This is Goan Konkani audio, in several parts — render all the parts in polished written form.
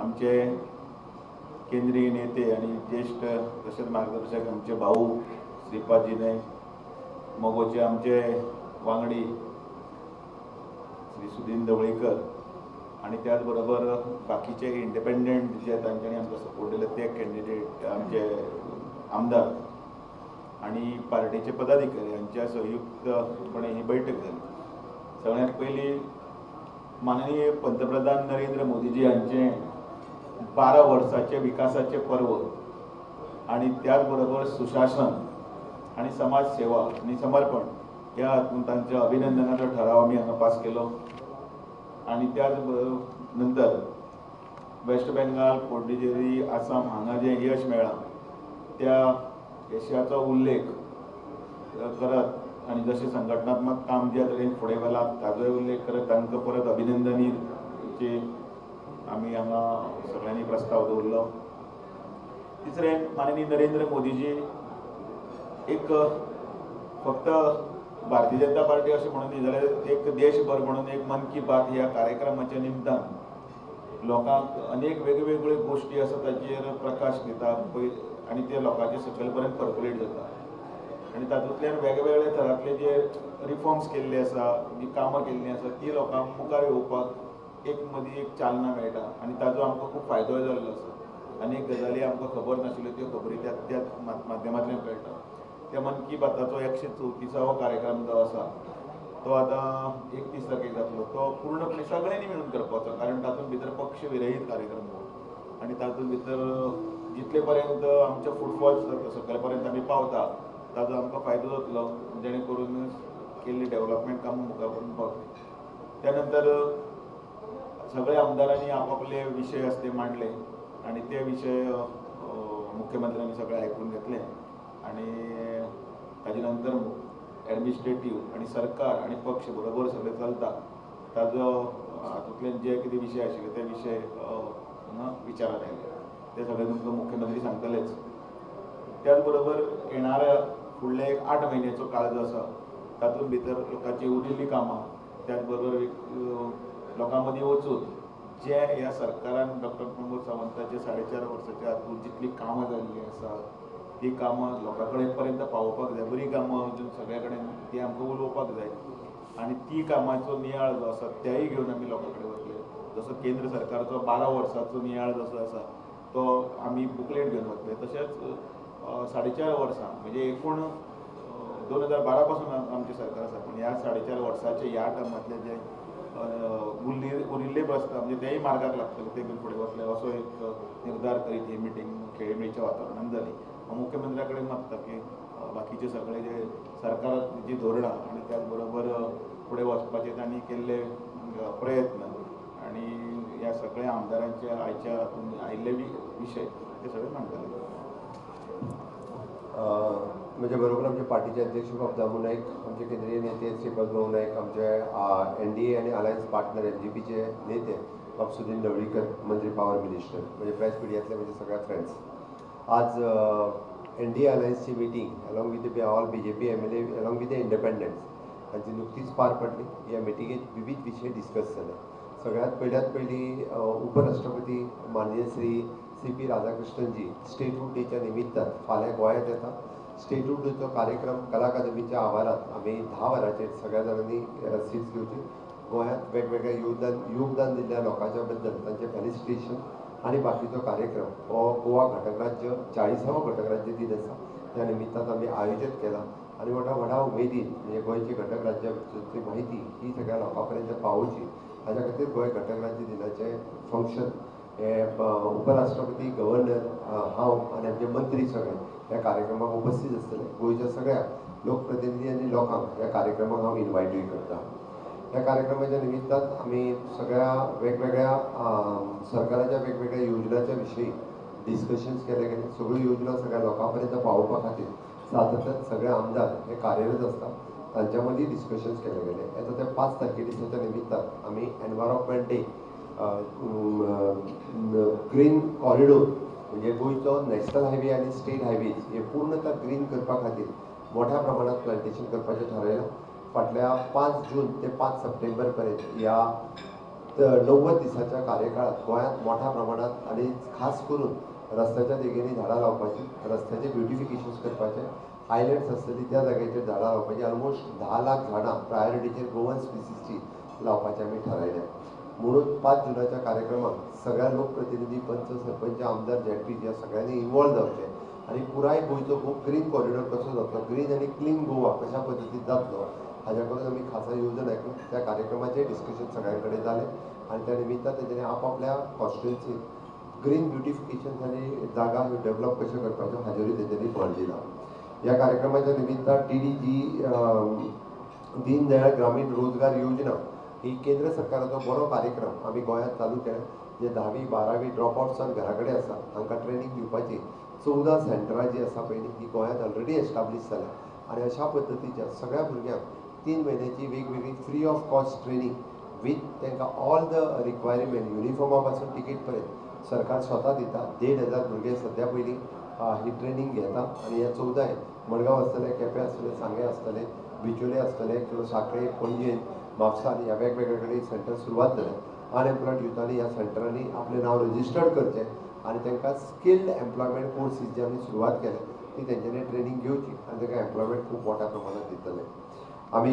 आमचे केंद्रीय नेते आणि ज्येष्ठ तसेच मार्गदर्शक आमचे भाऊ श्रीपादजी नाईक, मगोचे आमचे वांगडी श्री सुदीन ढवळीकर आणि त्याचबरोबर बाकीचे इंडिपेंडंट जे तांच्यांनी आमकां सपोर्ट दिले ते कॅन्डिडेट, आमचे आमदार आणि पार्टीचे पदाधिकारी यांच्या संयुक्तपणे ही बैठक झाली. सगळ्यात पयलीं माननीय पंतप्रधान नरेंद्र मोदीजी यांचे 12 वर्साचे विकासाचे पर्व आणि त्याचबरोबर सुशासन आणि समाजसेवा आणि समर्पण ह्या हातून तांच्या अभिनंदनाचो ठराव आमी हांगा पास केलो. आणि त्याच नंतर वेस्ट बेंगाल, पोंडिचेरी, आसाम हांगा जें यश मेळ्ळां त्या यशाचो उल्लेख करत आनी जशें संघटनात्मक काम ज्या तरेन फुडें व्हेलां ताजोय उल्लेख करत तांकां परत अभिनंदनीची आमी हांगा सगळ्यांनी प्रस्ताव दवरलो. तिसरें, माननीय नरेंद्र मोदीजी एक फक्त भारतीय जनता पार्टी अशें म्हणून न्ही, जाल्यार एक देशभर म्हणून एक मन की बात ह्या कार्यक्रमाच्या निमतान लोकांक अनेक वेगवेगळ्यो गोश्टी आसा ताचेर प्रकाश दिता पळय आनी ते लोकांचे सकयल पर्यंत पर्कुलेट जाता आनी तातूंतल्यान वेगवेगळे थरांतले जे रिफॉर्म्स केल्ले आसा, जी कामां केल्लीं आसा ती लोकांक मुखार येवपाक एक मदीं एक चालना मेळटा आनी ताजो आमकां खूब फायदोय जाल्लो आसा. अनेक गजाली आमकां खबर नाशिल्ल्यो त्यो खबरी त्या त्या माध्यमांतल्यान कळटा. त्या मन की बाताचो 134वो कार्यक्रम जो आसा तो आतां 31 तारखेक जातलो. तो पूर्णपणे सगळ्यांनी मेळून करपाचो, कारण तातूंत भितर पक्ष विरहीत कार्यक्रम हो आनी तातूंत भितर जितले पर्यंत आमचे फुटफॉल्स जाता सकयल पर्यंत आमी पावता ताजो आमकां फायदो जातलो, जेणे करून केल्ली डेव्हलपमेंट कामां मुखार पर्यंत पावतली. त्या नंतर सगळ्या आमदारांनी आपापले विशय आसा ते मांडले आनी ते विशय मुख्यमंत्र्यांनी सगळे आयकून घेतले आनी ताजे नंतर एडमिनिस्ट्रेटीव आनी सरकार आनी पक्ष बरोबर सगळे चलता ताजो हातूंतल्यान जे कितें विशय आशिल्ले ते विशय हांगा विचारात आयले, ते सगळे तुमकां मुख्यमंत्री सांगतलेच. त्याच बरोबर येणाऱ्या फुडल्या एक 8 म्हयन्याचो काळ जो आसा तातूंत भितर लोकांची उरिल्लीं कामां, त्याच बरोबर लोकां मदीं वचून जे ह्या सरकारान डॉक्टर प्रमोद सावंताचे 4.5 वर्साच्या हातूंत जितलीं कामां जाल्लीं आसा ती कामां लोकां कडेन पर्यंत पावोवपाक जाय. बरीं कामां अजून सगळ्या कडेन ती आमकां उलोवपाक जाय आनी ती कामाचो नियाळ जो आसा तेय घेवन आमी लोकां कडेन वतले. जसो केंद्र सरकारचो 12 वर्साचो नियाळ जसो आसा तो आमी बुकलेट घेवन वतले. तशेंच 4.5 वर्सां म्हणजे एकूण 2012 पासून आमचें सरकार आसा, पूण ह्या 4.5 वर्साचे ह्या टर्मांतले जे उरिल्ले प्रस्ताव म्हणजे तेय मार्गाक लागतले, ते घेवन फुडें वतले असो एक निर्धार करीत ही मिटींग खेळमेळीच्या वातावरणांत जाली. हांव मुख्यमंत्र्या कडेन मागता की बाकीचे सगळे जे सरकार जी धोरणां आनी त्याच बरोबर फुडें वचपाचे तांणी केल्ले प्रयत्न आनी ह्या सगळ्या आमदारांच्या आयच्या हातूंत आयिल्ले विशय ते सगळे मांडटले. म्हज्या बरोबर आमचे पार्टीचे अध्यक्ष बाब दामू नाईक, आमचे केंद्रीय नेते श्रीपाद भाऊ नाईक, आमचे एनडीए आनी अलायन्स पार्टनर एलजीपीचे नेते बाब सुदीन ढवळीकर, मंत्री पावर मिनिस्टर, म्हणजे प्रेस मिडियांतले म्हजे सगळे फ्रेंड्स. आज NDA अलायन्सची meeting along with the all BJP MLA along with the independents हांची नुकतीच पार पडली. ह्या मिटिंगेत विविध विशय डिस्कस जाले. सगळ्यात पयल्यात पयलीं उपराष्ट्रपती माननीय श्री सी.पी. राधाकृष्णनजी स्टेटहूड डेच्या निमित्तान फाल्यां गोंयांत येता. स्टेटहूड डेचो कार्यक्रम कला अकादमीच्या आवारात आमी 10 वरांचेर सगळ्या जाणांनी सीट्स घेवची. गोंयांत वेगवेगळे योगदान दिल्ल्या लोकांच्या बद्दल तांचें फेलिसिटेशन आनी बाकीचो कार्यक्रम हो गोवा घटकराज्य 40वो घटकराज्य दीन आसा त्या निमित्तान आमी आयोजीत केला आनी मोठ्या व्हडा उमेदीन म्हणजे गोंयची घटकराज्याची म्हायती ही सगळ्या लोकां पर्यंत पावोवची हाज्या खातीर गोंय घटकराज्य दिनाचें फंक्शन हे उपराष्ट्रपती, गव्हर्नर, हांव आनी आमचे मंत्री सगळे ह्या कार्यक्रमाक उपस्थित आसतले. गोंयच्या सगळ्या लोकप्रतिनिधी आनी लोकांक ह्या कार्यक्रमाक हांव इन्वायटूय करता. ह्या कार्यक्रमाच्या निमित्तान आमी सगळ्या वेगवेगळ्या सरकाराच्या वेगवेगळ्या योजनाच्या विशयी डिस्कशन्स केले गेले. सगळ्यो योजना सगळ्या लोकां पर्यंत पावोवपा खातीर सातत्यान सगळे आमदार हे कार्यरत आसता, तांच्या मदीं डिस्कशन्स केले गेले. येता त्या 5 तारखे दिसाच्या निमित्तान आमी एनवायरमेंट डे ग्रीन कॉरिडोर म्हणजे गोंयचो नॅशनल हायवे आनी स्टेट हायवेज हे पूर्णतः ग्रीन करपा खातीर मोठ्या प्रमाणात प्लांटेशन करपाचें थारायलां. फाटल्या 5 जून ते 5 सप्टेंबर पर्यंत ह्या 90 दिसाच्या कार्यकाळात गोंयांत मोठ्या प्रमाणात आनी खास करून रस्त्याच्या देगेनी झाडां लावपाची, रस्त्याचे ब्युटिफिकेशन करपाचें, आयलंड्स आसतली त्या जाग्याचेर झाडां लावपाची, ऑलमोस्ट 10 लाख झाडां प्रायोरिटीचेर गोवन स्पिसीसची लावपाचें आमी थारायलें. म्हणून 5 जुनाच्या कार्यक्रमाक सगळ्या लोकप्रतिनिधी, पंच, सरपंच, आमदार, झेडपी ह्या सगळ्यांनी इन्वॉल्व जावचें आनी पुराय गोंयचो खूब ग्रीन कॉरिडॉर कसो जातलो, ग्रीन आनी क्लीन गोवा कशा पद्दतीन जातलो हाज्या करून आमी खासा येवजण आयकली. त्या कार्यक्रमाचें डिस्कशन सगळ्यां कडेन जालें आनी त्या निमित्तान तेंच्यांनी आपआपल्या कॉन्स्टिट्युएन्सीत ग्रीन ब्युटिफिकेशन आनी जागा ह्यो डेवलप कश्यो करपाच्यो हाजेरूय तेंच्यांनी भर दिला. ह्या कार्यक्रमाच्या निमित्तान DDG Deendayal ग्रामीण रोजगार योजना ही केंद्र सरकाराचो बरो कार्यक्रम आमी गोंयांत चालू केला. जे 10वी 12वी ड्रॉप आवट्सान घरा कडेन आसा तांकां ट्रेनींग दिवपाची 14 सेंटरां जी आसा पयलीं ही गोंयांत ऑलरेडी एस्टाब्लीश जाल्या आनी अशा पद्दतीच्या सगळ्या भुरग्यांक 3 म्हयन्याची वेगवेगळी free of cost training with तांकां ऑल the requirement युनिफॉर्मा पासून टिकेट पर्यंत सरकार स्वता दिता. 1500 भुरगे सद्या पयलीं ही ट्रेनींग घेता आनी ह्या 14 मडगांव आसतले, केपें आसतले, सांगें आसतले, बिचोले आसतले किंवा साखळे, पणजे, म्हापसा आनी ह्या वेगवेगळ्या कडेन सेंटर सुरवात जाल्या. अनएम्प्लॉयड युथांनी ह्या सेंटरांनी आपलें नांव रजिस्टर्ड करचें आनी तांकां स्किल्ड एम्प्लॉयमेंट कोर्सीस जी आमी सुरवात केल्या ती तेंच्यांनी ट्रेनींग घेवची आनी तांकां एम्प्लॉयमेंट खूब मोठ्या प्रमाणात दितले. आमी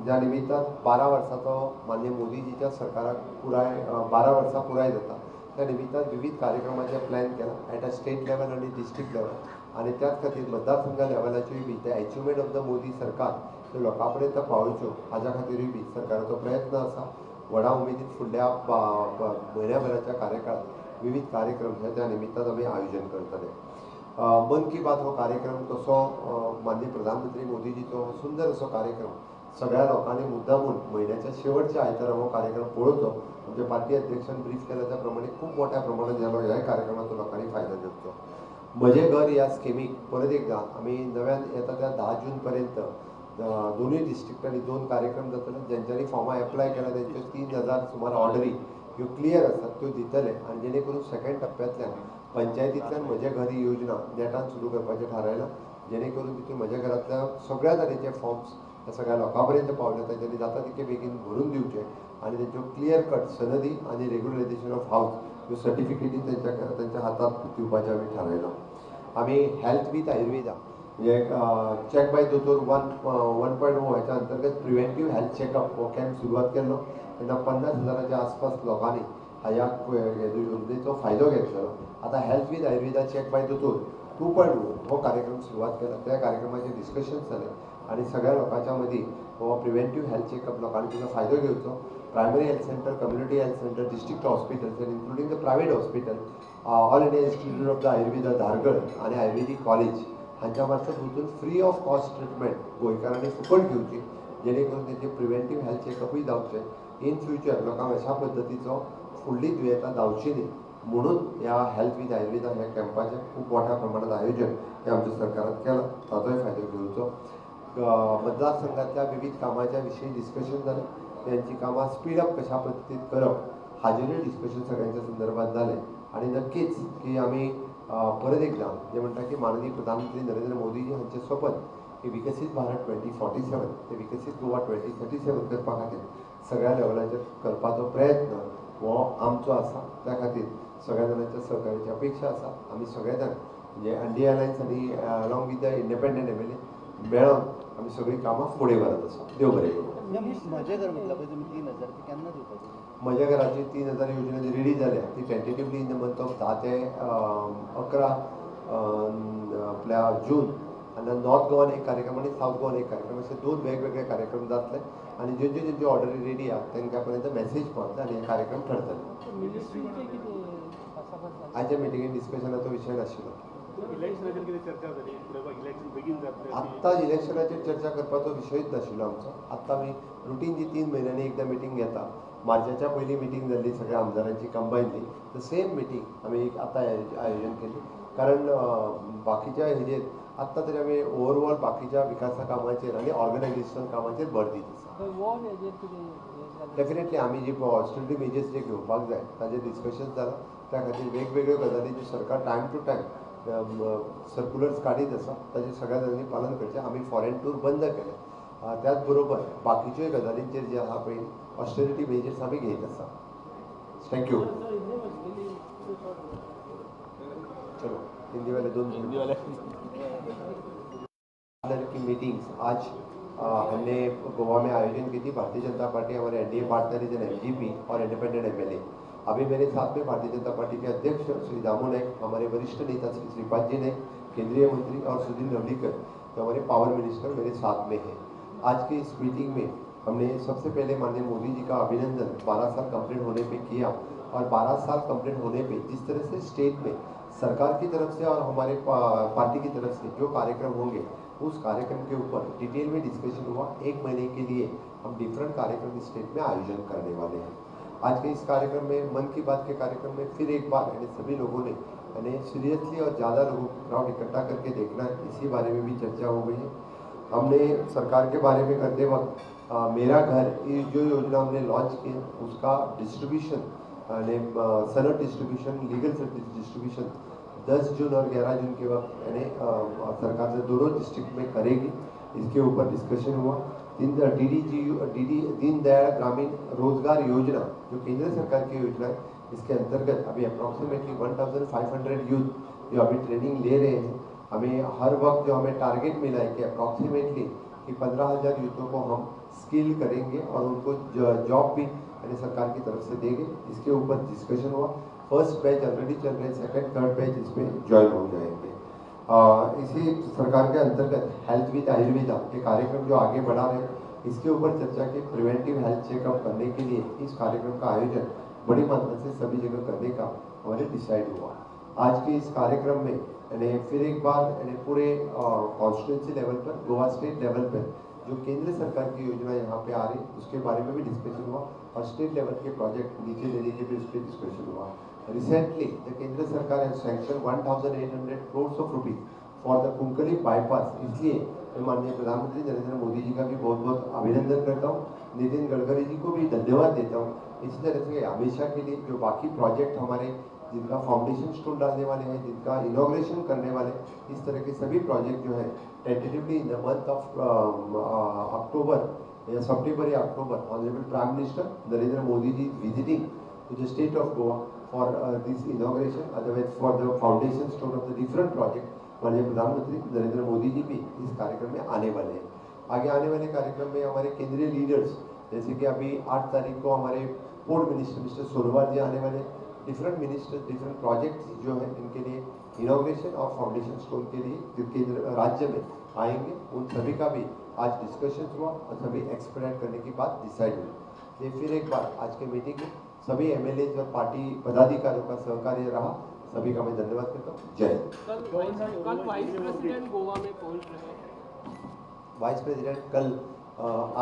ज्या निमित्तान 12 वर्साचो माननीय मोदीजीच्या सरकाराक पुराय 12 वर्सां पुराय जाता त्या निमित्तान विविध कार्यक्रमाचे प्लॅन केला एट अ स्टेट लेवल आनी डिस्ट्रिक्ट लेवल आनी त्याच खातीर मतदारसंघा लेवलाच्योय बी the achievement of the Modi सरकार त्यो लोकां पर्यंत पावोवच्यो हाज्या खातीरूय बी सरकाराचो प्रयत्न आसा. व्हडा उमेदीन फुडल्या म्हयन्याभराच्या कार्यकाळात विविध कार्यक्रम हे त्या निमित्तान आमी आयोजन करतले. मन की बात हो कार्यक्रम तसो माननीय प्रधानमंत्री मोदीजीचो हो सुंदर असो कार्यक्रम सगळ्या लोकांनी मुद्दामून म्हयन्याच्या शेवटच्या आयतारा हो कार्यक्रम पळोवचो. आमच्या पार्टी अध्यक्षान ब्रीफ केला त्या प्रमाणे खूब मोठ्या प्रमाणात ह्या कार्यक्रमाचो लोकांनी फायदो घेवचो. म्हजें घर ह्या स्किमीक परत एकदां आमी नव्यान येता त्या 10 जून पर्यंत दोनूय डिस्ट्रिक्टांनी 2 कार्यक्रम जातले. जेंच्यांनी फॉर्मां एप्लाय केला तेंच्यो 3000 सुमार ऑर्डरी ह्यो क्लियर आसात त्यो दितले आनी जेणे करून सेकंड टप्प्यांतल्यान पंचायतींतल्यान म्हजें घर ही योजना नेटान सुरू करपाचें थारायलां, जेणे करून तितून म्हज्या घरांतल्या सगळ्या तरेचे फॉर्म्स ह्या सगळ्या लोकां पर्यंत पावले तेंच्यांनी जाता तितके बेगीन भरून दिवचे आनी तेंच्यो क्लियर कट सनदी आनी रेगुलरायझेशन ऑफ हावज ह्यो सर्टिफिकेटी तेंच्या हातांत दिवपाचें आमी थारायलां. आमी हेल्थ वीथ आयुर्वेदा म्हणजे चॅक बाय दोतोर 1.0 ह्याच्या अंतर्गत प्रिवेंटीव हेल्थ चॅकअप हो कॅम्प सुरवात केल्लो तेन्ना 50,000च्या आसपास लोकांनी ह्या योजनेचो फायदो घेतलेलो. आतां health with Ayurveda check by दोतोर 2.0 हो कार्यक्रम सुरवात केला. त्या कार्यक्रमाचें डिस्कशन जालें आनी सगळ्या लोकांच्या मदीं हो प्रिवेंटीव हेल्थ चॅकअप लोकांनी ताचो फायदो घेवचो. Primary health centre, community health centre, district hospitals and including the private hospital, All India Institute of the Ayurveda Dhargal आनी आयुर्वेदीक कॉलेज हांच्या मार्फत वचून फ्री ऑफ कॉस्ट ट्रिटमेंट गोंयकारांनी फुकट घेवची, जेणे करून तेंचे प्रिवेंटीव हेल्थ चॅकअपूय जावचें. इन फ्युचर लोकांक अशा पद्दतीचो फुडली दुयेंतां जावची न्ही म्हणून ह्या हेल्थ वीथ आयुर्वेदा ह्या कॅम्पाचें खूब मोठ्या प्रमाणात आयोजन हें आमच्या सरकारान केलां, ताचोय फायदो घेवचो. मतदारसंघातल्या विविध कामाच्या विशीं डिस्कशन जालें. त्यांची कामां स्पीड अप कशा पद्दतीन करप हाजेरूय डिस्कशन सगळ्यांच्या संदर्भात जालें आनी नक्कीच की आमी परत एकदां जे म्हणटा की माननीय प्रधानमंत्री नरेंद्र मोदीजी हांचें सपन की विकसीत भारत 2047 ते विकसीत गोवा 2037 करपा खातीर सगळ्या लेवलाचेर करपाचो प्रयत्न हो आमचो आसा. त्या खातीर सगळ्या जाणांच्या सहकार्याची अपेक्षा आसा. आमी सगळे जाण म्हणजे एन डी अलायन्स आनी along with the independent MLA मेळोन आमी सगळीं कामां फुडें व्हरत आसा. देव बरें करूं. म्हजें घर म्हटलं पळय तुमी 3000 ती केन्ना दिवपाची? म्हज्या घराची 3000 योजना जी रेडी जाल्या ती tentatively in the month of 10 ते 11 आपल्या जून आनी नॉर्थ गोवान एक कार्यक्रम आनी सावथ गोवान एक कार्यक्रम अशे 2 वेगवेगळे कार्यक्रम जातले आनी जेंच्यो जेंच्यो ऑर्डरी रेडी आहा तांकां पर्यंत मॅसेज पावतले आनी हे कार्यक्रम ठरतले. आयच्या मिटिंगेन डिस्कशनाचो विशय नाशिल्लो. इलेक्शनाचेर कितें चर्चा जाली? फुडें इलेक्शन बेगीन जातलें? आत्तां इलेक्शनाचेर चर्चा करपाचो विशयूच नाशिल्लो आमचो. आत्तां आमी रुटीन जी 3 म्हयन्यांनी एकदां मिटींग घेता, मार्चाच्या पयलीं मिटींग जाल्ली सगळ्या आमदारांची कंबायनली, the same meeting आमी आतां आयोजन केली. कारण बाकीच्या हेजेर आत्तां तरी आमी ओवरऑल बाकीच्या विकासा कामाचेर आनी ऑर्गनायझेशन कामाचेर भर दीत आसा. डेफिनेटली आमी जी ऑस्टेरिटी मेजर्स जे घेवपाक जाय ताजेर डिस्कशन जालां. त्या खातीर वेगवेगळ्यो गजाली ज्यो सरकार टायम टू टायम सर्कुलर्स काडीत आसा ताजेर सगळ्या जाणांनी पालन करचें. आमी फॉरेन टूर बंद केलें. त्याच बरोबर बाकीच्योय गजालींचेर जे आहा पळय ऑस्टेरिटी मेजर्स आमी घेत आसा. Thank you. चलो हिंदी वाले दोन हिंदी वाले पार्टनर की मीटिंग्स आज हमने गोवा में आयोजन की थी. भारतीय जनता पार्टी हमारे NDA partner is MGP Aur independent MLA. अभी मेरे साथ में भारतीय जनता पार्टी के अध्यक्ष श्री दामू नाईक, हमारे वरिष्ठ नेता श्री श्रीपाद जी नाईक, केंद्रीय मंत्री और सुधीर ढवळीकर जो हमारे पावर मिनिस्टर मेरे साथ में हैं. आज की इस मीटिंग में हमने सबसे पहले माननीय मोदी जी का अभिनंदन 12 साल कंप्लीट होने पे किया और 12 साल कंप्लीट होने पे जिस तरह से स्टेट में सरकार की तरफ से और हमारे पार्टी की तरफ से जो कार्यक्रम होंगे उस कार्यक्रम के ऊपर डिटेल में डिस्कशन हुआ. 1 महीने के लिए हम डिफरेंट कार्यक्रम स्टेट में आयोजन करने वाले हैं. आज के इस कार्यक्रम में मन की बात के कार्यक्रम में फिर एक बार यानी सभी लोगों ने यानी सीरियसली और ज़्यादा लोगों को क्राउड इकट्ठा करके देखना है, इसी बारे में भी चर्चा हो गई है. हमने सरकार के बारे में करते वक्त मेरा घर ये जो योजना हमने लॉन्च की है उसका डिस्ट्रीब्यूशन यानी सनद डिस्ट्रीब्यूशन, लीगल डिस्ट्रीब्यूशन 10 जून और 11 जून के वक्त यानी सरकार से दोनों डिस्ट्रिक्ट में करेगी, इसके ऊपर डिस्कशन हुआ. डी दीनदयाल ग्रामीण रोजगार योजना जो केंद्र सरकार की योजना है, इसके अंतर्गत अभी अप्रॉक्सीमेटली 1500 यूथ जो अभी ट्रेनिंग ले रहे हैं. हमें हर वक्त जो हमें टारगेट मिला है कि अप्रॉक्सीमेटली कि 15,000 यूथों को हम स्किल करेंगे और उनको जॉब भी यानी सरकार की तरफ से देंगे, इसके ऊपर डिस्कशन हुआ. फर्स्ट बैच ऑलरेडी चल रहे हैं, सेकंड थर्ड बैच इसमें ज्वाइन हो जाएंगे. इसी सरकार के अंतर्गत हेल्थ विद आयुर्वेदा के कार्यक्रम जो आगे बढ़ा रहे हैं इसके ऊपर चर्चा की. प्रिवेंटिव हेल्थ चेकअप करने के लिए इस कार्यक्रम का आयोजन बड़ी मात्रा से सभी जगह करने का हमारे डिसाइड हुआ. आज के इस कार्यक्रम में यानी फिर एक बार यानी पूरे कॉन्स्टिट्यूंसी लेवल पर, गोवा स्टेट लेवल पर जो केंद्र सरकार की योजना यहाँ पे आ रही उसके बारे में भी डिस्कशन हुआ और स्टेट लेवल के प्रोजेक्ट नीचे लेने के भी उस पर डिस्कशन हुआ. रिसेंटली the केंद्र सरकार has sanction 1800 crore of rupees for the Cuncolim bypass. इसलिए मैं माननीय प्रधानमंत्री नरेंद्र मोदी जी का भी बहुत बहुत अभिनंदन करता हूँ, नितिन गडकरी जी को भी धन्यवाद देता हूँ. इसी तरह से हमेशा के लिए जो बाकी प्रोजेक्ट हमारे जिनका फाउंडेशन स्टोन डालने वाले हैं, जिनका इनॉग्रेशन करने वाले, इस तरह के सभी प्रोजेक्ट जो है tentatively in the month of October या सितंबर या October honourable prime minister Narendra Modi ji visiting to the state of Goa for this inauguration, otherwise for the foundation stone of the different project. माननीय प्रधानमंत्री नरेंद्र मोदी जी भी इस कार्यक्रम में आने वाले हैं. आगे आने वाले कार्यक्रम में हमारे केंद्रीय लीडर्स जैसे कि अभी 8 तारीख को हमारे पोर्ट मिनिस्टर मिस्टर सोनोवाल जी आने वाले हैं. डिफरेंट मिनिस्टर डिफरेंट प्रोजेक्ट्स जो हैं इनके लिए इनॉग्रेशन और फाउंडेशन स्टोन के लिए जो केंद्र राज्य में आएंगे उन सभी का भी आज डिस्कशन हुआ और सभी एक्सपेडाइट करने की बात डिसाइड हुई. ये फिर एक बार आज के मीटिंग में सभी एमएलए और पार्टी पदाधिकारियों का सहकार्य रहा, सभी का मैं धन्यवाद करता हूँ. जय हिंद. कल वाइस प्रेसिडेंट गोवा में पहुंच रहे हैं. वाइस प्रेसिडेंट कल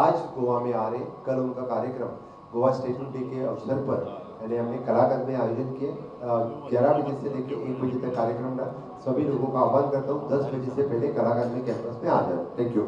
आज गोवा में आ रहे. कल उनका कार्यक्रम गोवा स्टेट डे के अवसर पर यानी हमने कलाकार में आयोजन किए. 11 बजे से लेकर 1 बजे तक कार्यक्रम रहा. सभी लोगों का आह्वान करता हूँ 10 बजे से पहले कलाकार में कैंपस में आ जाए. Thank you.